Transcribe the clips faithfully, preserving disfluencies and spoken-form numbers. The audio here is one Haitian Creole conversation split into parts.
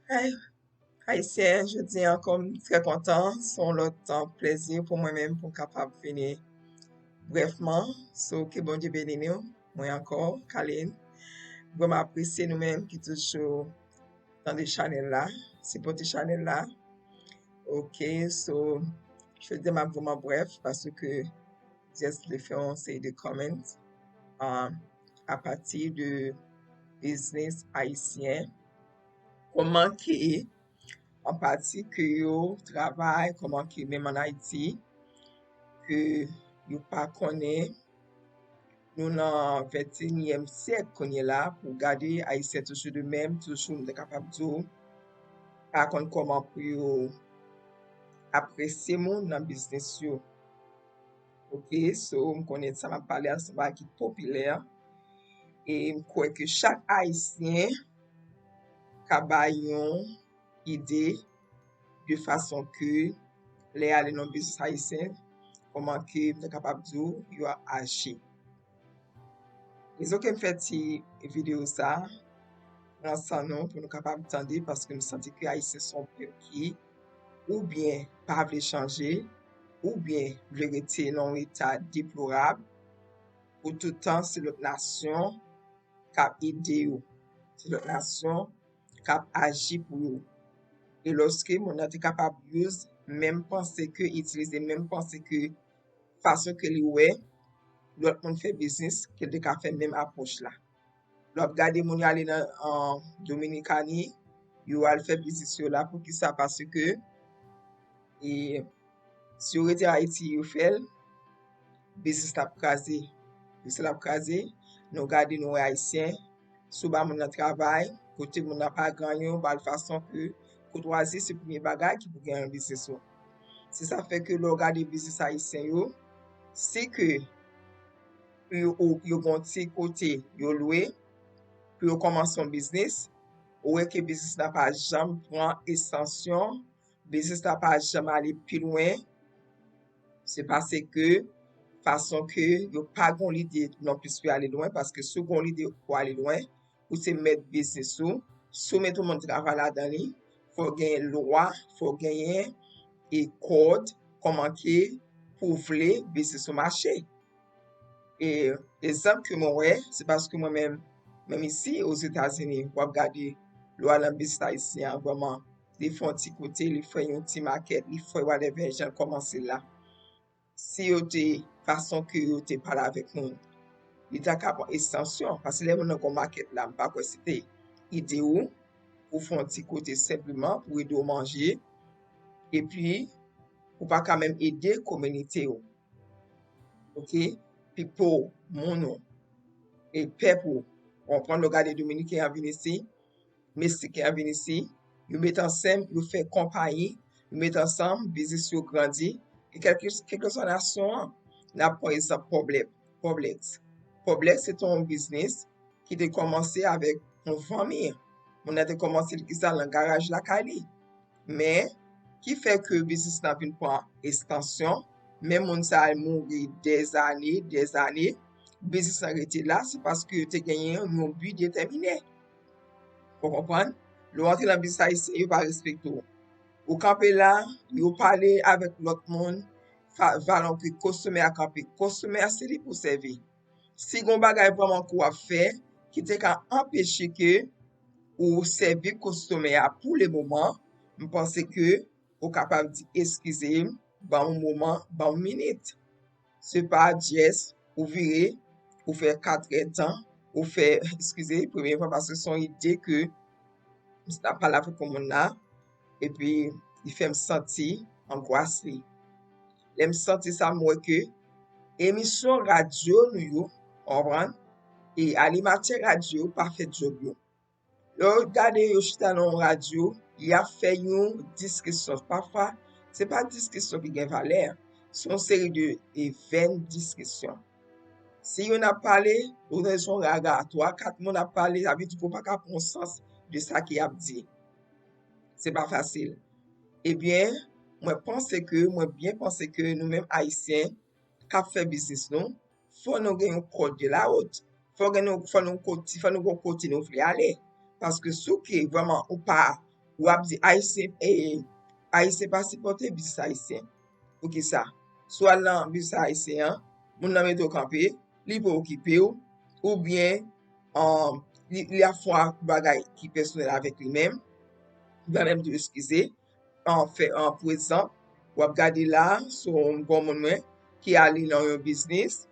Hey, Ayisyen, jodi a ankò m trè kontan. Se yon lòt tan plèzi pou mwen menm pou m kapab vini brèfman. So, ke Bondye beni nou. Mwen ankò, Kalin. Vrèman apresye nou menm ki toujou tande chanèl la, sipòte chanèl la. Ok, so, jodi a m ap vrèman brèf paske just vle fè yon seri de comment uh, apati de biznis ayisyen. Kòman ke an pati ke yo travay, kòman ke menm an Ayiti, ke yo pa konnen nou nan ventenyèm syèk kounye la pou gade Ayisyen toujou de menm, toujou m te kapab di w, pa konn kòman pou yo apresye moun nan biznis yo. Ok, so m konnen sa m ap pale a se yon bagay ki popilè. E m kwè ke chak Ayisyen ka bay yon ide de fason ke lè y ale nan biznis ayisyen, kòman ke m ta kapab di w yo aji. Rezon ke m fè ti videyo sa, pran san nou pou nou kapab tande, paske m santi ke Ayisyen se yon pèp ki oubyen pa vle chanje, oubyen vle rete nan yon eta deplorab, pou tout tan se lòt nasyon k ap ede yo. Se lòt nasyon k ap aji pou yo. E lòske moun nan te kapab use menm panse ke, itilize menm panse ke fason ke li wè lòt moun fè biznis, ke l te ka fè menm apwòch la. Lè w ap gade moun yo ale nan Dominikani, yo al fè biznis yo la. Poukisa? Paske e, si yo rete Ayiti, yo fè l, biznis la ap kraze. Biznis la ap kraze. Nou gade, nou wè Ayisyen, si w ba moun nan travay, kote moun nan pa ganyen, w ba l fason ke koutwazi se premye bagay ki pou genyen nan biznis ou. Se sa fè ke lè w gade biznis ayisyen yo, si ke yo, yo gen yon ti kote yo lwe pou yo kòmanse yon biznis, ou wè ke biznis la pa janm pran estansyon, biznis la pa janm ale pi lwen, se paske fason ke yo pa gen lide non plis pou ale lwen, paske si w gen lide pou ale lwen, ou se mèt biznis ou, si w mete yon moun travay ladan li, fò w genyen lwa, fò w genyen e kòd, kòman ke pou w vle biznis ou mache. E egzanp ke mwen wè, se paske mwen menm, menm isi Ozetazini, w ap gade lwa nan biznis ayisyen an vrèman, li fè yon ti kote, li fè yon ti makèt, li fè whatever, jan l kòmanse la. Si yo te, fason ke yo te pale avèk moun, li ta ka pran estansyon, paske lè moun nan gon makèt la, m pa kwè se te ide ou pou fè yon ti kote senpleman pou ede w manje, epi ou pa ka menm ede kominote ou. Ok? Pipo, moun ou, e pèp ou. Konprann, lè w gade Dominiken an vin isi, Meksiken an vin isi, yo met ansanm, yo fè konpayi, yo met ansanm, biznis yo grandi, e kèlke, kèlkeswa nasyon an. N ap pran egzanp Poblex. Poblex. Poblex se te yon biznis ki te kòmanse avèk yon fanmi. Moun nan te kòmanse l kisa nan garaj lakay li. Men, ki fè ke biznis lan vin pran estansyon, men moun sa a mouri dèzane, dèzane, biznis lan rete la, se paske yo te genyen yon bi detèmine. Ou konprann? Lè w antre nan biznis ayisyen, yo pa respekte w. Ou kanpe la, yo pale avèk lòt moun, fa- valon ke kostomè a kanpe. Kostomè a se li pou sèvi. Si gon bagay vrèman ke w ap fè ki te ka anpeche ke ou sèvi kostomè a pou le moman, m panse ke ou kapab di, eskize m, ban m yon moman, ban m yon minit. Se pa just ou vire, ou fè katrè tan, ou fè, eskize, premye fwa, paske se yon ide ke m t ap pale avèk yon moun la, epi li fè m santi angwas li. Lè m santi sa, m wè ke emisyon radyo nou yo, w konprann, e animatè radyo yo pa fè djòb yo. Lè w gade yo chita nan yon radyo, y ap fè yon diskisyon. Pafwa, se pa diskisyon ki gen valè. Se yon seri de e vèn diskisyon. Si youn ap pale, ou tande se yon raga, twa, kat moun ap pale, sa vle di ke w pa ka pran sans de sa ke y ap di. Se pa fasil. Ebyen, mwen panse ke, mwen byen panse ke nou menm Ayisyen k ap fè biznis nou, fò nou gen yon kòd de lawot. Fò gen nou, fò nou koti, fò nou gon kote nou vle ale. Paske si w ke vrèman ou pa w ap di Ayisyen, eh, Ayisyen pa sipòte biznis ayisyen. Poukisa? Si w al nan biznis ayisyen an, moun nan mete w kanpe, li pa okipe w, oubyen um, li, li ap fè yon bagay ki pèsonèl avèk li menm. Li pa menm tou eskize. An fè, an prezan, w ap gade la, se yon granmoun mwen ki ale nan yon biznis.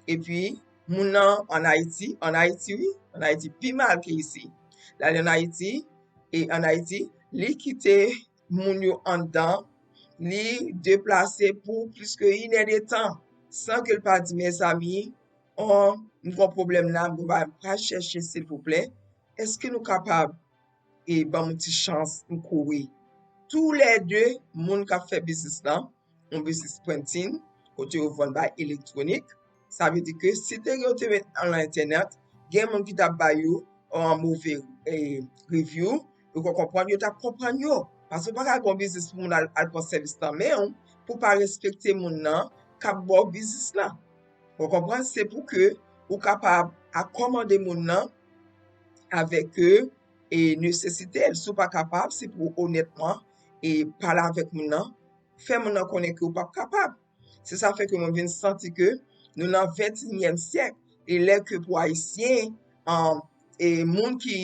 Epi, moun nan ann Ayiti, ann Ayiti, wi, ann Ayiti, pi mal ke isi. L ale ann Ayiti, e ann Ayiti, li kite moun yo anndan, li deplase pou plis ke inèdetan, san ke l pa di, mezanmi, oh, m gen yon pwoblèm la, m gen yon bagay m pral chèche, silvouplè. Èske nou kapab, e, ban m yon ti chans, m kouri? Toulède, moun k ap fè biznis lan, yon biznis printing, kote yo vann bagay elektwonik, sa vle di ke si te yo te met nan entènèt, gen moun ki t ap ba yo yon move, e, review, ou ka konprann, yo t ap konprann yo. Paske ou pa ka gen yon biznis pou moun al, al pran sèvis nan men w, pou w pa respekte moun nan k ap ba w biznis lan. Ou konprann? Se pou ke ou kapab akòmande moun nan avèk, e, nesesite l. Si w pa kapab, se pou w onètman, e, pale avèk moun nan, fè moun nan konnen ke w p ap kapab. Se sa fè ke mwen vin santi ke nou nan venteyinyèm syèk, e lè ke pou Ayisyen, an, e moun ki,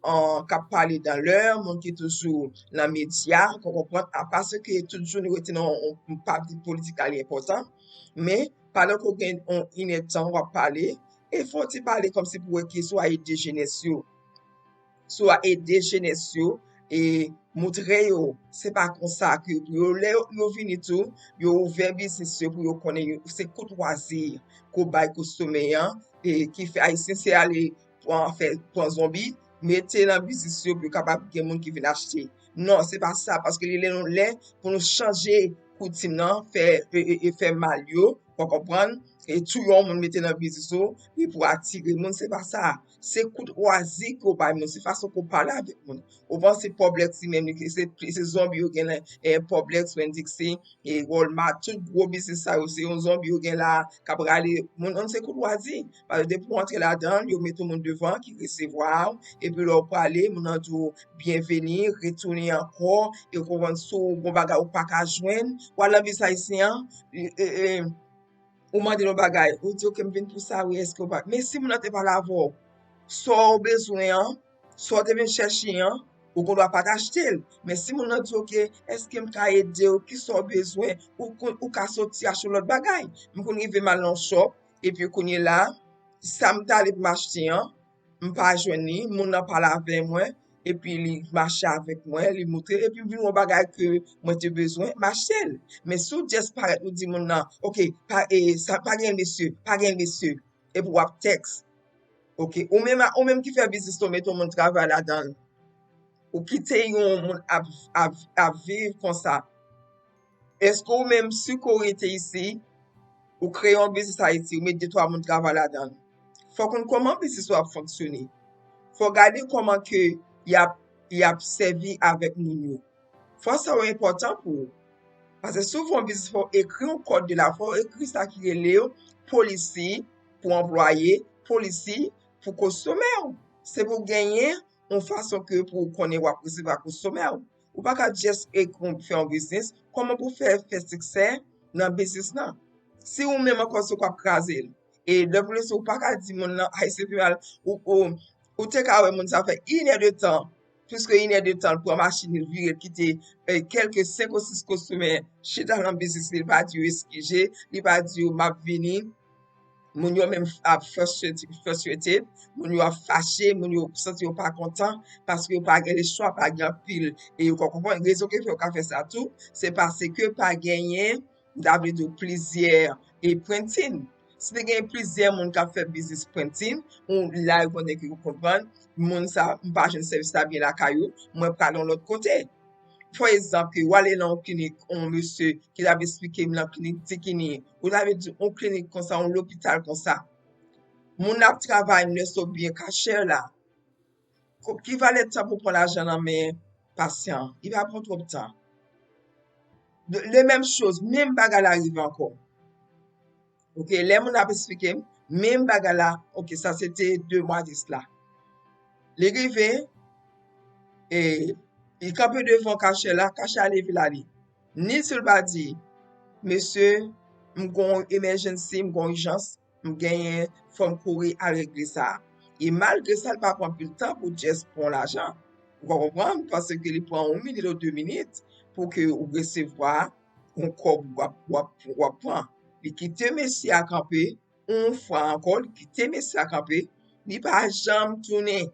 an, k ap pale dan lè, moun ki toujou nan medya, ou konprann, a pa se ke tout jounen rete nan yon, yon pati politik la, li enpòtan, men pandan ke w gen yon inèdtan w ap pale, e fò w ti pale kòmsi pou wè ki si w a ede jenès yo. Si w a ede jenès yo, e moutre yo, se pa konsa ke pou yo, lè yo, yo vini tou, yo ouvè biznis yo pou yo konnen yo, se koutwazi ke w bay konsomè an, e ki fè Ayisyen se ale pran, fè, pran zonbi, mete nan biznis yo pou yo kapab gen moun ki vin achte. Non, se pa sa, paske li lè nou lè pou nou chanje koutim nan, fè, e, e, e fè mal yo, w konprann? E touye yon moun mete nan biznis ou, e pou atire moun, se pa sa. Se koutwazi ke w bay moun, se fason ke w pale avèk moun. Ou panse Publix li menm, li, se, se zonbi yo gen la, e, Publix, Winn-Dixie, e Walmart, tout gwo biznis sa yo, se yon zonbi yo gen la, k ap rale moun, se koutwazi. Paske depi w antre ladan l, yo mete yon moun devan ki resevwa w, epi lè w prale, moun nan di w byenveni, retounen ankò, e w konprann si w gon bagay ou pa ka jwenn, w al nan biznis ayisyen an, e, e, e, ou mande l yon bagay, ou di, "Ok, m vin pou sa, wi, èske w pa?" Men si moun nan te pale avè w, sa w bezwen an, sa w te vin chèche an, ou gendwa pa t achte l. Men si moun nan di, "Ok, èske m ka ede w? Kisa w bezwen?" Ou, ou, ou ka soti achte yon lòt bagay. M konn rive m al nan yon shop, epi kounye la, sa m t ale pou m achte an, m pa jwenn li, moun nan pale avè mwen, epi li mache avèk mwen, li moutre, epi vin yon bagay ke mwen te bezwen, m achte l. Men si w just parèt, ou di moun nan, "Ok, pa, e, sa, pa gen l, mesye, pa gen l, mesye," epi w ap tèks. Ok, ou menm, ou menm ki fè biznis ou mete yon moun travay ladan l. Ou kite yon moun ap, ap, ap viv konsa. Èske ou menm, si ke w rete isi, ou kreye yon biznis Ayiti, ou met de twa moun travay ladan l? Fò w konn kòman biznis ou ap fonksyone. Fò w gade kòman ke y ap, y ap sèvi avèk moun yo. Fò sa yo enpòtan pou ou. Paske si w vin yon biznis, fò w ekri yon kòd de la, fò w ekri sa ki rele yo polisi pou anplwaye, polisi pou konsomè w. Se pou w genyen yon fason ke pou w konnen w ap resevwa konsomè w. Ou pa ka just ekri, fè yon biznis. Kòman pou w fè, fè siksè nan biznis lan? Si ou menm ankò se w k ap kraze l. E lè pou lese, ou pa ka di moun nan, ay, se pi mal, ou, ou, ou te ka wè moun sa fè inèdetan, plis ke inèdetan, l pran machin, l vire, l kite, e, kèlke senk ou sis konsomè chita nan biznis li, li pa di yo eskize, li pa di yo m ap vini. Moun yo menm ap frustrated, frustrated, moun yo ap fache, moun yo santi yo pa kontan, paske yo pa gen lechwa, pa gen anpil, e yo ka konprann. Rezon ki fè yo ka fè sa tou, se paske pa genyen, m ta vle di w, plizyè, e, printing. Si te gen plizyè moun k ap fè biznis printing, ou la yo konnen ke yo konprann, moun sa, m pa jwenn sèvis la byen lakay ou, mwen pral yon lòt kote. Fò egzanp, ke w ale nan yon klinik, yon mesye ki t ap esplike m nan klinik Dikini, ou ta vle di yon klinik konsa, yon lopital konsa. Moun ap travay, nès oubyen kachè la, ko-, ki valè tan pou pran lajan nan men pasyan an? Li pa pran twòp tan. Le, le menm choz, menm bagay la rive ankò. Ok, lè moun ap esplike m, menm bagay la, ok, sa se te de mwa de sila. Li rive, e, Li kanpe devan kachè la, kachè a leve l ale. Ni si l pa di, mesye, m gon emergency, m gon ijans, m genyen, fò m kouri al regle sa. E malgre sa, li pa pran anpil tan pou just pran lajan. Ou ka konprann? Paske li pran yon minit ou de minit pou ke ou resevwa yon kòb w ap, w ap, w ap pran. Li kite mesye a kanpe, yon fwa ankò, li kite mesye a kanpe, li pa janm tounen.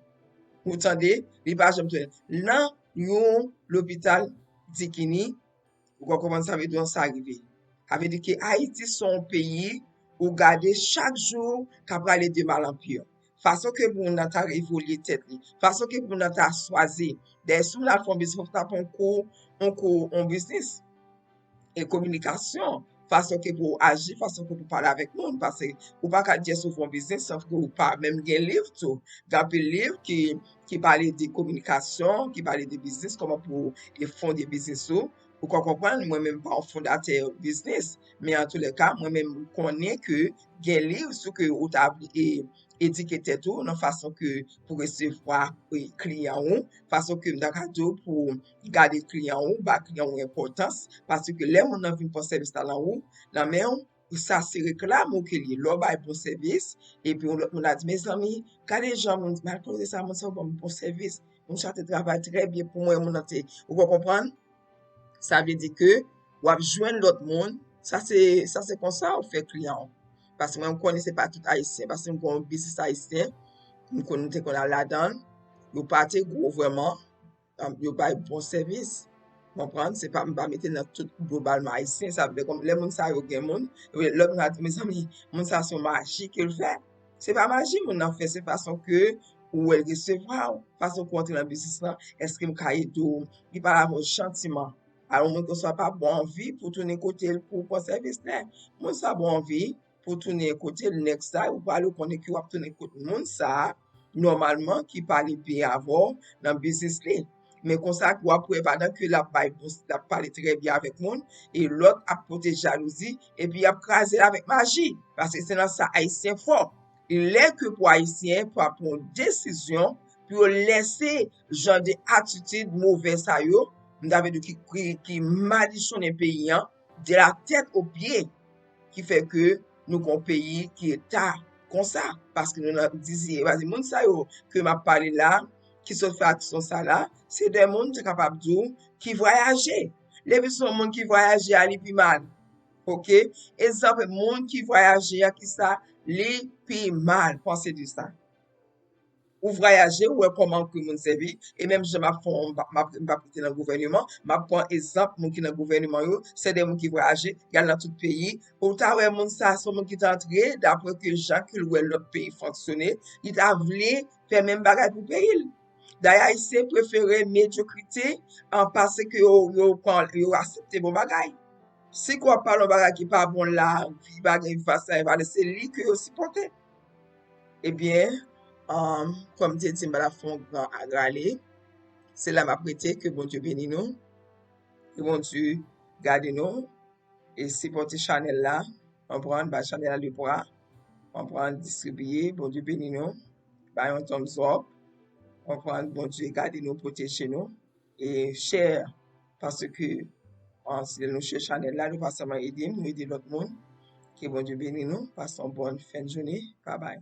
Ou tande? Li pa janm tounen. Nan yon lopital Dikini, ou ka konprann sa vle di sa rive. Sa vle di ke Ayiti se yon peyi ou gade chak jou ka prale de mal an pi. Fason ke moun nan ta evolye tèt li, fason ke moun nan ta swazi. Dayè, si moun al fè yon biznis, fò w ta pran yon kou, yon kou, yon biznis. E kominikasyon, fason ke pou w aji, fason ke pou w pale avèk moun, paske ou pa ka just ouvri yon biznis san ke ou pa menm gen liv tou. Gen anpil liv ki, ki pale de kominikasyon, ki pale de biznis, kòman pou w e fonde biznis ou. Ou ka konprann, mwen menm pa yon fondatè biznis, men antoulèka, mwen menm konnen ke gen liv sou ke ou ta vle e, edike tèt ou nan fason ke pou resevwa, e, kliyan ou, fason ke m ta ka di w pou gade kliyan ou, ba kliyan ou enpòtans, paske lè moun nan vin pran sèvis la nan ou, nan men w, sa se reklam ou ke li. Lè w bay bon sèvis, epi yon lòt moun a di, mezanmi, gade jan moun, malgre sa, moun sa ban m bon sèvis, moun sa te travay trè byen pou mwen, moun nan te, ou ka konprann? Sa vle di ke w ap jwenn lòt moun. Sa se, sa se konsa ou fè kliyan w. Paske mwen, m konnen se pa tout Ayisyen, paske m gon biznis ayisyen, m konn, m te konn al ladan l. Yo pa te gwo vrèman, um, yo bay bon sèvis. Konprann? Se pa, m pa mete nan tout globalman Ayisyen. Sa vle di, lè moun sa yo gen moun, lè moun a di, mezanmi, moun sa se yon maji ke l fè. Se pa maji moun nan fè, se fason ke ou wè l resevwa w, fason ke w antre nan biznis lan, èske m ka ede w? Li pale avè w jantiman. Alò, moun konsa pa bon anvi pou tounen kote l pou pran sèvis, lè moun sa bon anvi pou tounen kote l, next time, ou prale, ou konnen ke w ap tounen kot moun sa, nòmalman, ki pale byen avè w nan biznis li. Men konsa, w ap wè pandan ke l ap bay bon, l ap pale trè byen avèk moun, e lòt ap pote jalouzi, epi y ap kraze l avèk maji. Paske se nan sa Ayisyen fò. Lè ke pou Ayisyen pa pran desizyon pou yo lèse jan de atitid movè sa yo, m ta vle di ki, ki, ki madichonnen peyi an, de la tèt o pye, ki fè ke nou gon peyi ki eta konsa. Paske nou nan diziye, paske moun sa yo ke m ap pale la, ki sot fè aksyon sa la, se de moun, te kapab di w, ki vwayaje. Depi se yon moun ki vwayaje a, li pi mal. Oke? Egzanp, moun ki vwayaje a, kisa li pi mal? Panse de sa. Ou vwayaje, ou wè kòman ke moun sèvi, e menm jan m ap fè, m ap, m ap, m ap rete nan gouvèneman, m ap pran egzanp moun ki nan gouvèneman yo, se de moun ki vwayaje, y al nan tout peyi, ou ta wè moun sa, se yon moun ki te antre, daprè ke jan ke l wè lòt peyi fonksyone, li ta vle fè menm bagay pou peyi l. Dayè, Ayisyen prefere medyokrite, an, pase ke yo, yo pran, yo aksepte bon bagay. Si ke w ap pale yon bagay ki pa bon la, vi bagay, vi fason e valè, se li ke yo sipòte. Ebyen, um, kòm te di m, m pa t ap fè yon gran agrale. Se la m ap rete, ke Bondye beni nou. Ke Bondye gade nou. E sipòte chanèl la. Konprann, bay chanèl la le bra. Konprann, distribiye. Bondye beni nou. Bay yon thumbs up. Konprann, Bondye gade nou, pwoteje nou. E share, paske, an, si nou share chanèl la, nou pa sèlman ede m, nou ede lòt moun. Ke Bondye beni nou. Pase yon bòn fen de jounen. Babay.